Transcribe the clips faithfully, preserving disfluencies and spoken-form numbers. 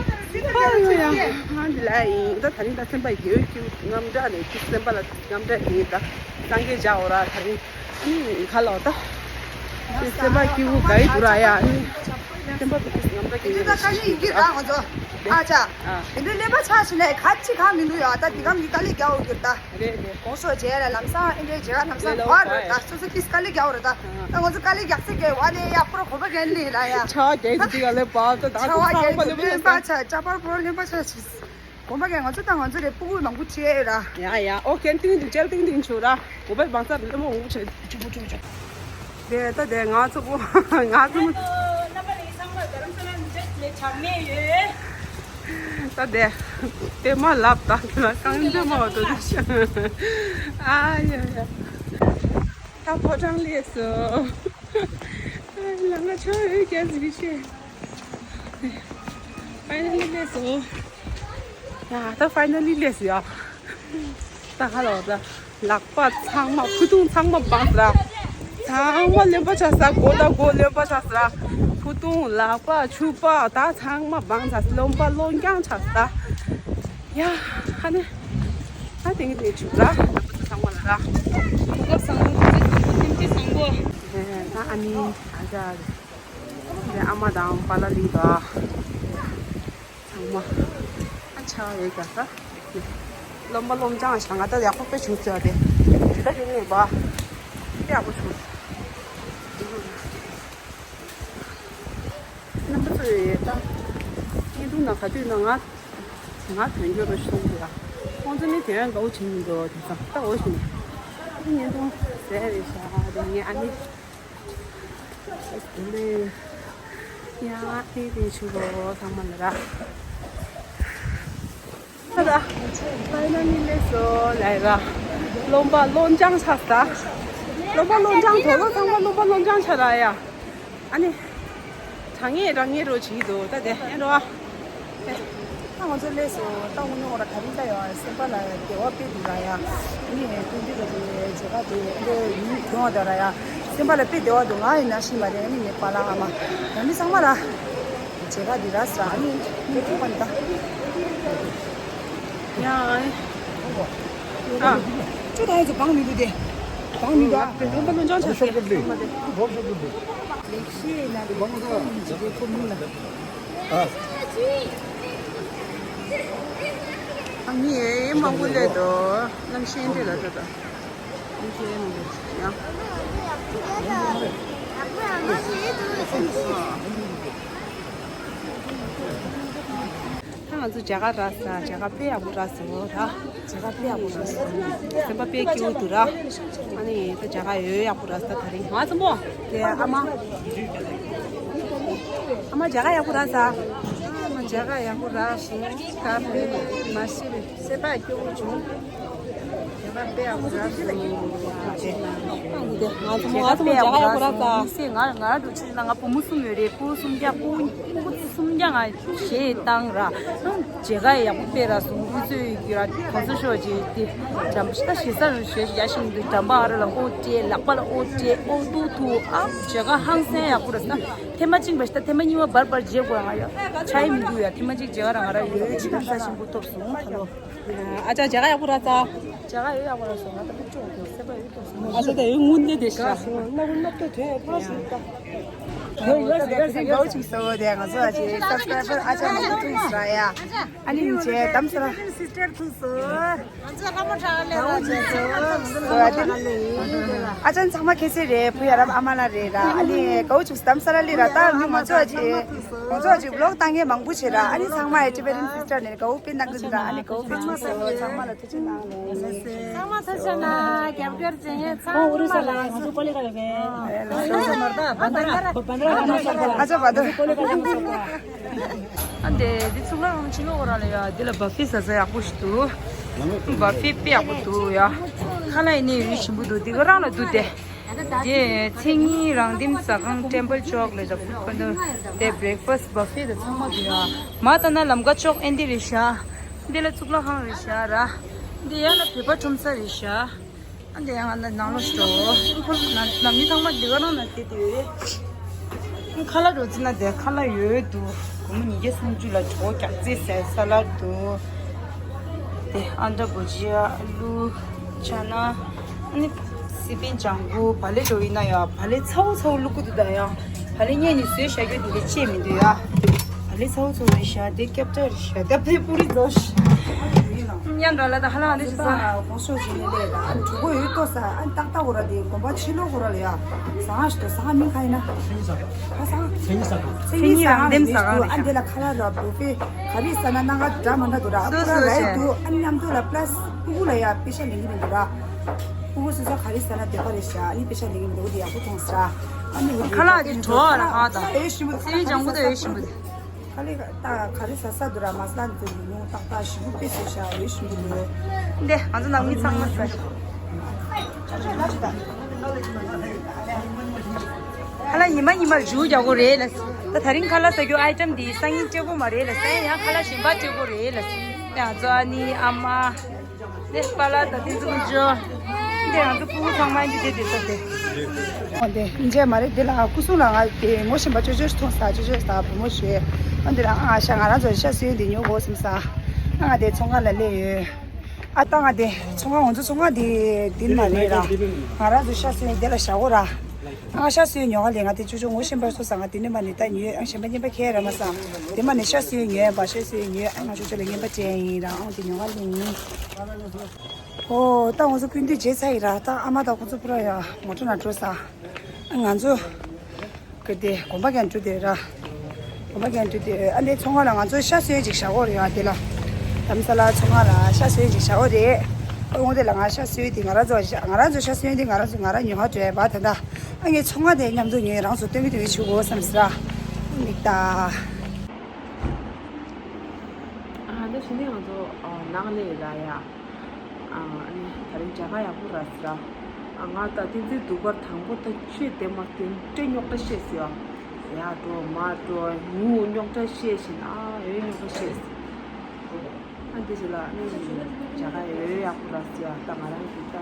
ཨ་ཡོ་ཡ། ཨ་འདི་ལ་ཡིན། ད་ད་རིང་ད་སེམས་པ་ཡོད་ཀྱི་རྔམ་སྐྲག་ནས་ཀྱི་སེམས་པ་ལ་རྔམ་སྐྲག་ཡིན། ད་སངས་རྒྱས་བྱ་འོ་ར། ད་རིང་ཨ་ནི་ཁ་ལོ་ད་སེམས་པ་སྐྱིད་པོ་ག་ཡི་འདུག་ར་ཡ། ཨ་ནི་སེམས་པ་སྐྱིད་པོ་རྔམ་སྐྲག་གི་ཡོད་ར། ཨ་ཅག་དེ་འདྲ་ལེན་པ་ཆ་ཞིག་ལས་ཁ་ཅིག་གང་མི་འདུག་ཡ། ད་དེ་གམ་གྱི་དཀའ་ལས་རྒྱག་འོ་གྱུར་ད། རེད་རེད། གོང་སོ་རྗེས་ལ་ལམ་སང་ཨེ་འདྲའི་རྗེས་ལ་ལམ་སང་ལོ་བར་བར་ད་སོ་སོ་ཀིས་དཀའ་ལས་རྒྱག་འོ་རེད་ད། ད་ང་ཚོ་དཀའ་ལས་རྒྱག་ཚེ་གའི་བ་ནས་ཡག་པོ་གོ་བ་གན་ལི་ལ་ཡ། ཆ་བ་རྒྱག་ཚེ་དེ་ག་ལས་བབ་ད་ད་ཆ་བ་ཚོ་རྒྱག་ཚེ་ཚང་མ་ལས་པོ་ལེན་པ་ཆ་ཅ་པར་པོ་ལེན་པ་ཆ་ཆིས། གོམ་པ་གན་ང་ཚོ་ད་ང་ཚོ་རེ་སྤུ་གུ་མང་པོ་ཆེ་ར། ཡ་ཡ། ཨོ་ཀན་ཏིང་དུ་ཅལ་ཏིང་ཏིང་ཆུ་ར། གོ་བའི་བང་ས་ལེ་མོ་འུ་ཆེ་ཆུ་པོ་ཆུ་ཆུ། དེ་ད་དེ་ང་ཚོ་པོ་ང་ཚོ་མོ། རྣམ་པ་ལས་ཚང་མ་རྡ་རམ་ས་ལ་འདི་འདྲ་ལས་ཆགས་ནས་ཡོད། ད་དེ་དེ་མ་ལབ་ད་དེ་ལ་གང་འདྲ་མ་བ་དོ་དེ་ཤ། ཨ་ཡ་ཡ། ད་ཕོ་བྲང་ལས་སོ། ཨ་ལ་ང་ཆོ་ཡོད་ཀྱང་ཟིག་ཤེས། ཕའི་ནལ་ལི་ལས་སོ། ཡ་ད་ཕའི་ནལ་ལི་ལས་སོ་ཡ། ད་ཧ་ལོ་ད། ལག་པ་ཚང་མ་ཕུ་ཐུང་ཚང་མ་སྦངས་ལ། ཚང་མ་རློན་པ་ཆགས་ས། མགོ་དང་མགོ་རློན་པ་ཆགས་ས། ཕུ་ཐུང་ལག་པ་ཕྱུ་པ་ད་ཚང་མ་སྦངས་ས། རློན་པ་རློན་རྐྱང་ཆགས་ས། ཡ་ཧ་ནི། ད་དེང་གི་དེ་ཆུ་ར་ད་ཕུ་ཐུང་ཚང་མ་ལ་ར། གོ་སྐབས་བཟང་པོ་དེ་ཚོ་ཐེམ་ཐེམ་བཟང་པོ། ད་ཨ་ནི་ཨ་ཅག་དེ་ཨ་མ་དང་པཱ་ལགས་ལི་ད། ཚང་མ་ཨ་ཆ་ཡོད་ཀྱང་ས། རློན་པ་རློན་རྐྱང་ཞག་ང་ད་ཡག་པོ་དཔེ་བྱུང་ཟེར་བ་དེ། ད་དེ་ནས་བ་དཔེ་ཡག་པོ་བྱུང་། རྣམ་པ་ཚོ་ཡོད་ད། བརྙན་ཐུང་ནང་ག་དུས་ན་ང་ང་དོན་འཁྱོལ་རོ་ཞུ་གཏོང་དགོས་ཡ། ཁོང་ཚོ་ནི་དེ་ཡང་དགའ་བོ་བྱེད་མི་འདུག་དེ་ཚོ་ལྟ་འོ་ཞུ་ནས། ཨ་ནི་བརྙན་ཐུང་ཟེར་རེད་ཤག་དེ་ངས་ཨ་ནི། ཡ་ཏི་ཏི་ཆུ་ལོ་ཚང་མ་ལ་ར། ད་ད་ཕའི་ནལ་ལི་ལས་སོ་ལ་ར། རློན་པ་རློན་རྐྱང་ཆགས་ས། རློན་པ་རློན་རྐྱང་དོ་ལོ་ཚང་མ་རློན་པ་རློན་རྐྱང་ཆགས་ར་ཡ། ཨ་ནི། དྲང་ངེས་རང་ངེས་རོ་བྱེད་ཀྱི་འདུག་ད་དེ་ཨེ་རོ་ཨ། ད་ང་ཚོ་སླེབས་སོང་། ད་དངོས་གནས་ང་རང་དེ་རིང་ད་ཡང་སེམས་པ་ལ་བདེ་བ་དཔེ་འདུག་ར་ཡ། ཨ་ནི་སྟོན་འདི་ལ་དེ་མཇལ་ཁ་དེ་འདི་ཡུལ་གྱོང་བ་དང་ར་ཡ། སེམས་པ་ལ་དཔེ་བདེ་བ་འདུག་ང་ཡིན་ན་ཤི་མ་རེད། ཨ་ནི་ངའི་པཱ་ལགས་ཨ་མ་ད་མི་ཚང་མ་ལ་མཇལ་ཁ་འདི་ར་ས་ཨ་ནི་མི་ཐུག་པ་ནི་ད་ཡ། ཨ་ཅོ་ད་ཡ་ཚོ་བང་མི་འདུག་དེ་བང་མི་འདུག་ཨ། རློན་པ་རློན་རྐྱང་ཆགས་ཏེ་ཚང་མ་དེ། ལེགས་བཤད་ལ་ལེགས་བཤད་མི་བྱེད་པའི་ཁོ་མི་ལ། ཨ་མི་ཨེ་མང་པོ་སླེབས་འདུག་གནམ་གཤིས་འདི་ལ་ད་ལྟ་གནམ་གཤིས་ཨེ་མང་པོ་ཡང་། ད་ང་ཚོ་མཇལ་ཁ་རག་ས། མཇལ་ཁ་དཔེ་ཡག་པོ་རག་སོང་ར། མཇལ་ཁ་དཔེ་ཡག་པོ་རག་སོང་། སེམས་པ་དཔེ་སྐྱིད་པོ་འདུག་ར། ཨ་ནི་ད་མཇལ་ཁ་ཡོད་ཡག་པོ་རག་ས། ད་དེ་རིང་ང་ཚོ་མོ་དེ་ཨ་མ། ཨ་མ་མཇལ་ཁ་ཡག་པོ་རག་ས། ཨ་མ་མཇལ་ཁ་ཡག་པོ་རག་སོང་། ད་དཔེ་མ་ཤི་བའི་སེམས་པ་སྐྱིད་པོ་བྱུང་། མཇལ་ཁ་དཔེ་ཡག་པོ་རག་སོང་། ང་ཚོ་མོ་ང་ཚོ་མོ་མཇལ་ཁ་དཔེ་ཡག་པོ་རག་ས། ང་ང་རང་འགྲོ་ཆུ་ན་ང་བུ་མོ་གསུམ་ཡོད་རེད། ཕྲུ་གུ་སུམ་བརྒྱ། ཕྲུ་གུ་སུམ་བརྒྱ་ང་ཞེས་བཏང་ར། མཇལ་ཁ་ཡག་པོ་དཔེ་རག་སོང་། དབུས་གཙོས་ཀྱི་ར་གོང་ས་མཆོག་གི་དེ་འགྲམ་ཤ་ཞེ་ས་རུ་ཞེ་ཡ་ཞིག་འདུག་འགྲམ་པ་ར་ལ་ཨོ་ཏྲེ། ལག་པ་ལ་ཨོ་ཏྲེ། ཨོ་ཏུ་ཏུ། ཨ་མཇལ་ཁ་ཧང་སང་ཡག་པོ་རག་ས། ཐེངས་མ་གཅིག་མ་ཤི་ད་ཐེངས་མ་གཉིས་པ་བར་བར་བརྗེ་དགོས་ང་ཡ་ཆ་ཡི་མི་འདུག་ཡ། ཐེངས་མ་གཅིག་མཇལ་ཁ་ར་ང་ར་ཡོད་ཡོད་ཅིག་ལམ་ས་ཆེན་པོ་ཐོབ་སོང་ད་ལོ། ཨ་ཅག་མཇལ་ཁ་ཡག་པོ་རག་ས། མཇལ་ཁ་ཡོད་ཡག་པོ་རག་སོང་། ང་ད་ཕུག་ཅོག་དེ་སེམས་པ་ཡོད་ཐོབ་སོང་། ང་ད་ད་ཡོད་ངུ་འདི་དེ་ཤ་སོང་། སྣ་བུ་སྣ་བུ་དེ་ཕ་སོང་ད། ཡོད་ཡོད་ཟེར་ཡོད་ཟེར་ཡོད། ཅིག་སོ་དེ་ང་ཚོ་ཨ་ཅེ་སབ་སི་ཀ་རའི་བར་ཨ་ཅག་མང་པོ་ཐུག་སོང་ཡ། ཨ་ནི་ཡིན་ཅེ་དམ་སོ་ར། སིས་ཊར་ཐུག་སོང་། ང་ཚོ་ལྷ་མོ་གྲགས་ལས་ར་ཅེ་སོ་ཡ་དེ། ཨ་ཅག་ཚང་མ་ཁྱེད་ཚོ་རེད། བུ་ཡ་རབས་ཨ་མ་ལ་རེད་ར། ཨ་ནི་གའུ་ཅིག་དམ་སོ་ར་ལི་ར། ད་ང་ཚོ་ཨ་ཅེ་ང་ཚོ་ཨ་ཅེ་བི་ལོག་བཏང་མཁན་མང་པོ་བྱེད་ར། ཨ་ནི་ཚང་མ་ཨེ་ཊི་བེ་ཊན་སིས་ཊར་ནས་གའུ་དཔེ་གནང་གི་འདུག་ར། ཨ་ནི་གའུ་དཔེ་གནང་སོང་། ཚང་མ་ལ་ཚང་མ་ཚང་མ་རྒྱབ་སྐྱོར་བྱེད་མཁན་ཚང་མ་ལ། ཁོང་ཨོ་རི་ས་ལ་ང་ཚོ་ཀོ་ལི་གྷལ་ལ་ཡོད་པས། ཨ་ཅག་བ་དོ། ཨ་འདི་འདི་ཚུགས་ལ་རང་ཕྱི་ལོགས་ར་ལ་ཡ། འདི་ལ་བ་ཧྥེ་ཟ་ས་ཡག་པོ་ཞིག་འདུག་བ་ཧྥེ་དཔེ་ཡག་པོ་འདུག་ཡ། ཁ་ལག་ཡིན་ནའི་ཡུན་ཆེན་པོ་འདུག་འདི་ག་རང་ལ་འདུག་སྟེ། དེ་མཚན་ཉིན་རང་ལྡེམ་ཟ་ཁང་ཊེམ་པལ་ཅོག་ལ་ད་ཕུད་ཁ་འདུག་དེ་བྷི་རེག་ཕ་སི་བ་ཧྥེ་དང་ཚང་མ་འདུག་ཡ། མ་ལྟ་ན་ལམ་ཁ་ཅོག་ཨེ་འདི་རེད་ཤག་འདི་ལ་གཙུག་ལག་ཁང་རེད་ཤག་ར། འདི་ཡང་ལ་བོད་པ་ཁྲོམ་ས་རེད་ཤག་ཨ་འདི་ཡང་ང་ནང་ལོགས་སུ་འགྲོ། ཁོ་ན་ནང་མི་ཚང་མ་འདི་ག་ནང་ན་བསྡད་དེ་ཡོད། ཁ་ལག་འགྲོ་རྩིས་ན་དེ་ཁ་ལག་ཡོད་འདུག་སྒོར་མོ་ཉིས་བརྒྱ་སུམ་ཅུ་ལ་གྲོ་རྒྱག་རྩེ་ཟས་ས་ལ་འདུག་དེ་ཨ་འདྲ་བོ་ཅི་ཨ་ལུ་ཆ་ན། ཨ་ནི་སི་པན་ལྗང་གུ་བག་ལེབ་འགྲོ་ཡིན་ན་ཡང་བག་ལེབ་ཚ་བོ་ཚ་བོ་བླུག་གི་འདུག་ད་ཡང་བག་ལེབ་ཉན་ནས་བཟོས་བཞག་རྒྱུ་དེ་ལས་ཆད་མི་འདུག་ཡ། བག་ལེབ་ཚ་བོ་ཚ་བོ་རེད་ཤག་དེ་སྐྱབས་ཏ་རེད་ཤག་ད་ཕེ་པུ་རི་ཛོ་ཤི། མཉམ་འགྲོ་ལ་ད་ཧ་ལ་ཧ་ལས་ཤི་ས། གོང་ཤོག་ཅིག་ནས་ལས་ད་ཨ་ནི་གྲོད་ཁོག་ཡོད་ཏོ་ས། ཨ་ནི་ཏག་ཏག་གོ་ར་དེ་དགོན་པ་ཕྱི་ལོགས་གོ་ར་ལ་ཡ། ཟ་ང་ཞིག་ཏོ་ཟ་ང་མིང་ག་ཡིན་ན། ཁ་སང་། མཚན་ཉིད་ཟ་ཁང་། མཚན་ཉིད་ཟ་ཁང་རེད་ཤག་ཨ་འདི་ལ་ཁ་ལག་ར་བུ་ཕེ་ག་རེ་ཟ་ན་སྣ་ཁ་འདྲ་མ་འདྲ་འདུག་ར། ཨ་ཁུ་ར་ར་ཡི་འདུག་ཨ་ནི་མཉམ་དུ་ལ་པ་ལ་སི་ཕྲུ་གུ་ལ་ཡ་པེ་ཤ་ལེན་གི་མི་འདུག་ར། ཕྲུ་གུ་སོ་སོ་ག་རེ་ཟ་ན་དེ་ག་རེད་ཤག་ཨ་ནི་པེ་ཤ་ལེན་གི་མི་འདུག་འོ་དེ་ཡག་པོ་མཐོང་ས། ཨ་ནི་འོ་དེ་ཁ་ལག་དེ་བྲོ་བ་ལ་ཁ་ད་ཨེ་ཞིམ་པོ་འདུག་སི་པན་ལྗང་གུ་དེ་ཨེ་ཞིམ་པོ་འདུག་ཁ་ལག་ད་ག་རེ་ཟ་ས་འདུག་ར། མ་སླ་འདུག་ཉུང་ཉུང་ཏག་ཏག་ཞིམ་པོ་དཔེ་བཟོས་ཤག་ཨེ་ཞིམ་པོ་འདུག་འདི་ང་ཚོ་ནང་མི་ཚང་མ་ཟ་ཤག་ཁ་ལག་ཉི་མ་ཉི་མར་འཇུ་རྒྱག་གོ་རེད་ལ། ད་དེ་རིང་ཁ་ལག་ཟ་རྒྱུ་ཨའི་ཊེམ་འདི་སང་ཉིན་སྤྲད་གོ་མ་རེད་ལ། སང་ཉིན་ཡང་ཁ་ལག་གཞན་པ་སྤྲད་གོ་རེད་ལ། ང་ཚོ་ཨ་ནི་ཨ་མ། འདི་པཱ་ལགས་དང་དེ་ཚོ་ཀུན་སྤྱོད། འདི་ང་ཚོ་ཕྲུ་གུ་ཚང་མ་འདི་དེ་དེ་ས་དེ། འོ་འདི་ཨིན་ཇི་མ་རེད། འདི་ལ་སྐུ་སྲུང་ལ་ང་དེ་ངོ་ཤེས་པ་ཅོ་ཅོ་ཞིག་མཐོང་ས། ཅོ་ཅོ་ཞིག་ད་བུ་མོ་ཞིག་ཨ་འདི་ལ་ཨ་ཤ་ང་རང་ཚོ་ཤ་སོན་འདི་ཉོ་དགོས་བསམ་ས། ཨ་ང་དེ་ཚོང་ཁང་ལ་སླེབས་ཡོད། ཨ་ད་ང་དེ་ཚོང་ཁང་ང་ཚོ་ཚོང་ཁང་འདི་འདི་ན་རེད་ར། ང་རང་ཚོ་ཤ་སོན་འདི་ལ་བཞག་གོ་ར། ཨ་ཤ་སོན་ཉོ་ག་ལས་ང་དེ་ཅོ་ཅོ་ངོ་ཤེས་པ་སོ་ས་ང་དེ་ནས་མ་ནི་ད་ཉོས། ཨ་གཞན་པ་རྔན་པ་ཁྱེར་ར་མ་ས། དེ་མ་ནི་ཤ་སོན་ཉོས་པ། ཤ་སོན་ཉོས། ཨ་ང་ཅོ་ཅོ་ལ་རྔན་པ་སྤྲད་ཡིན་ར། ཨ་དེ་ཉོ་ག་ལས་ཡིན། ཨོ་ད་ང་ཚོ་སྐུ་མདུན་མཇལ་ཚར་ཡིན་ར། ད་ཨ་མ་དང་ཁོ་ཚོ་ཕུ་ར་ཡ་མོ་ཊ་ནང་འགྲོ་ས། ཨ་ང་ཚོ་ག་དེ་དགོན་པ་གན་འགྲོ་དེ་ར། དགོན་པ་གན་འགྲོ་དེ་ཨ་འདི་ཚོང་ཁང་ལ་ང་ཚོ་ཤ་སོན་ཅིག་བཞག་གོ་རེད་ཡ། དེ་ལ་དྷ་རམ་ས་ལ་ཚོང་ཁང་ལ་ཤ་སོན་ཅིག་བཞག་གོ་རེད། ཨ་འོང་དེ་ལ་ང་ཤ་སོན་དེ་ང་རང་ཚོ་ཤ་ང་རང་ཚོ་ཤ་སོན་དེ་ང་རང་ཚོ་ང་རང་ཉོ་ཧ་འགྲོ་ཡ་བ། ད་ད་ཨ་ངའི་ཚོང་ཁང་དེ་མཉམ་དུ་ཉོས། རང་ཚོ་སྟོན་གི་དེ་ཆུ་གོ་བསམ་སི་ར། མིག་ད། ཨ་འདི་ཕྱི་ནས་ང་ཚོ་ནང་ལས་ལ་ཡ། ཨ་ནི་ད་རིང་མཇལ་ཁ་ཡག་པོ་རག་སོང་། ཨ་ང་ད་བསྟན་འཛིན་སྡུག་པར་དང་པོ་ད་ཆོས་དེ་མ་བསྟན་སྤྲེལ་རྙོག་དྲ་བཤད་སོང་། ཡ་འགྲོ་མ་འགྲོ་ངུ་རྙོག་དྲ་བཤད་བཞིན་ཨ་ཡོད་རྙོག་དྲ་བཤད་སོང་། ཨ་འདི་ཞིག་ལ་ཨ་ནི་མཇལ་ཁ་ཡོད་ཡག་པོ་རག་སོང་། ད་ང་རང་གི་ད་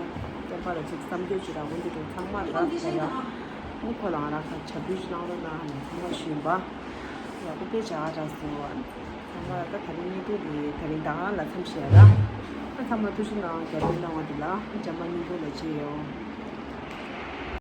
བཙོན་པ་ལ་ཅིག་བསམ་ཚུལ་ཅིག་རག་གོ་འདི་འགྲོ་ཚང་མ་རག་སོང་། ཡ་ཨ་ནི་ཁོ་ལ་ང་རང་ཁ་ཆ་བུ་ཞིག་གནང་རོགས་གནང་ནས་ཚང་མ་ཞུས་པ། ཡག་པོ་དཔེ་བྱ་བ་རག་སོང་། ཚང་མ་ལ་ད་ད་རིང་སྙིང་པོ་རེད། ད་རིང་ད་ག་རང་ལ་མཚམས་བཞག་ར། ཨ་ཚང་མ་ཐུགས་རྗེ་གནང་། རྒྱབ་སྐྱོར་གནང་བ་འདི་ལ་ཨ་འཇམ་པ་སྙིང་པོ་ལ་ཆེ་ཡོང་།